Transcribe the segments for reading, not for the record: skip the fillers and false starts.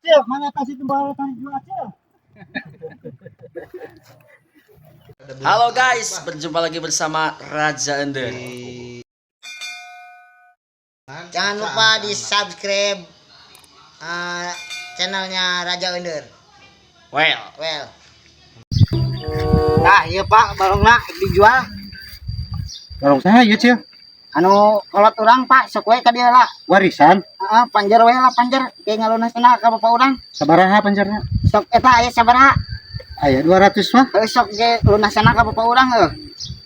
Acil, mana tas itu bawa tadi jual Acil? Halo guys, berjumpa lagi bersama Raja Ender. Jangan lupa di subscribe channelnya Raja Ender. Well, Well. Nah, iya Pak, balongna dijual. Balong saya ya, Cil. Anu kolot urang Pak, sok we ka dieu lah. Warisan. Heeh, panjer we lah panjer. Kayak ngalunasna ka bapak urang. Sabaraha panjerna? Sok eta aya sabaraha? Aya 200 mah. Heuh sok ge lunasana ka bapak urang heuh.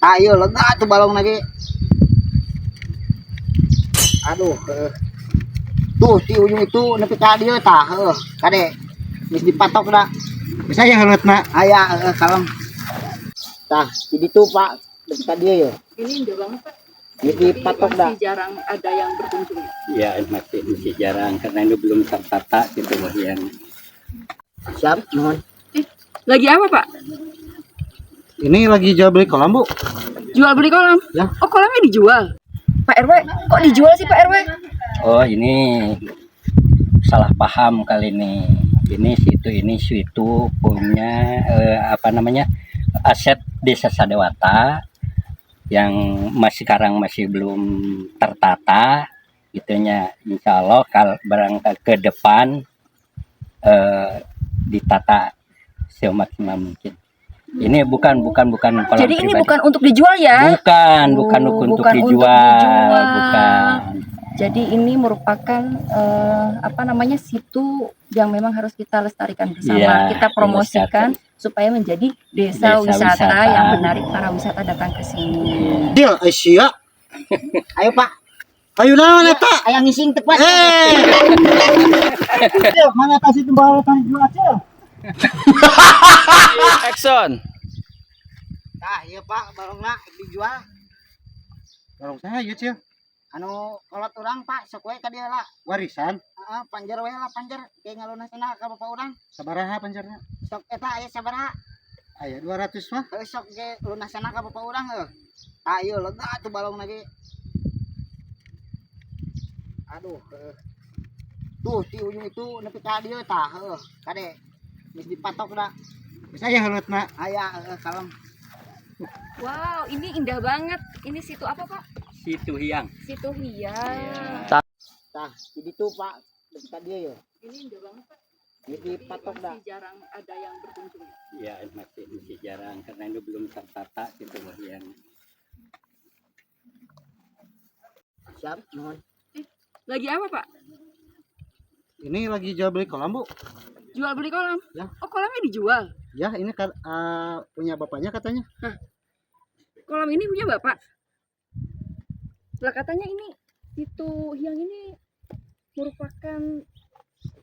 Tah ieu lega tuh balong lagi. Aduh, heuh. Tuh di ujung itu nepi ka dieu tah heuh. Kade geus dipatok da. Bisa ya heuleutna. Aya heuh kalem. Tah, di ditu Pak, nepi ka dieu ye. Ini indah banget Pak. Geus dipatok da. Masih jarang ada yang berkunjung. Ya, masih masih jarang karena ini belum tertata gitu loh yang. Siap, nuhun. Lagi apa Pak? Ini lagi jual beli kolam, Bu. Jual beli kolam? Ya. Oh, kolamnya dijual? Pak RW, kok dijual sih Pak RW? Oh, ini salah paham kali ini. Ini situ ini situ punya apa namanya aset Desa Sadewata yang masih sekarang masih belum tertata gitunya. Insya Allah kalau barangkali ke depan ditata semaksimal mungkin. Ini bukan bukan bukan kolam Jadi ini pribadi. bukan untuk dijual ya? Bukan, bukan Oh, untuk bukan untuk dijual, dijual. bukan. Jadi ini merupakan apa namanya situ yang memang harus kita lestarikan bersama. Iya, kita promosikan supaya menjadi desa, Desa wisata, wisata yang menarik para wisata datang ke sini. Cil, Aisyah. Ayo Pak, Ayo naon eta? aya ngising teu kuat. Eh. Cil, mana tas itu bawa tadi jual Acil? action. Tah, iya Pak, balongna dijual. Balong saya ya, Cil. Anu kolot urang Pak, sok we ka dieu lah. Warisan. Heeh, panjer we lah panjer. Kayak ngalunasna ka bapak urang. Sabaraha panjerna? Sok eta aya sabaraha? Aya 200 mah. Heuh sok ge lunasana ka bapak urang heuh. Tah ieu lega tuh balong lagi. Aduh, heuh. Tuh di ujung itu nepi ka dieu tah heuh. Kade geus dipatok da. Bisa ya heuleutna. Aya heuh kalem. Wow, ini indah banget. Ini situ apa Pak? Situ Hiang. Situ Hiang. Tah, di ditu Pak, nepi ka dieu ye. Ini indah banget Pak. Geus dipatok da. Masih jarang ada yang berkunjung. Ya, masih masih jarang karena ini belum tertata gitu loh yang. Siap, nuhun. Lagi apa Pak? Ini lagi jual beli kolam, Bu. Jual beli kolam? Ya. Oh, kolamnya dijual? Ya, ini punya bapaknya katanya. Hah. Kolam ini punya bapak? Lah katanya ini situ Hiang ini merupakan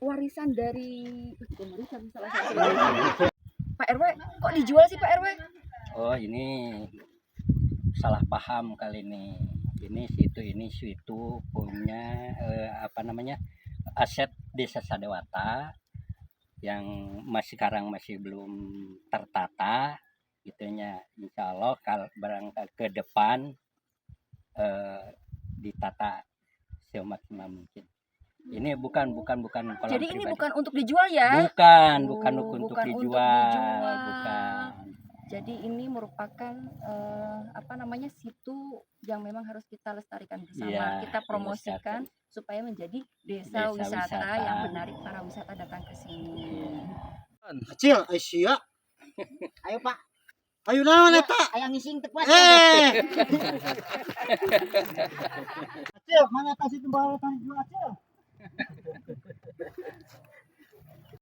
warisan dari bukan warisan, salah satu. Pak RW, kok dijual sih Pak RW? Oh, ini salah paham kali ini. Ini situ ini situ punya apa namanya aset Desa Sadewata yang masih sekarang masih belum tertata gitunya. Insya Allah kalau barangkali ke depan ditata semaksimal mungkin. Ini bukan bukan bukan kolam Jadi ini pribadi. bukan untuk dijual ya? Bukan, bukan Oh, untuk bukan untuk dijual, dijual. bukan. Jadi ini merupakan apa namanya situ yang memang harus kita lestarikan bersama. Iya, kita promosikan supaya menjadi desa, Desa wisata, wisata yang menarik para wisata datang ke sini. Acil, Aisyah. Ayo Pak, Ayo naon eta? aya ngising teu kuat. Eh. Acil, mana tas itu bawa tadi jual Acil?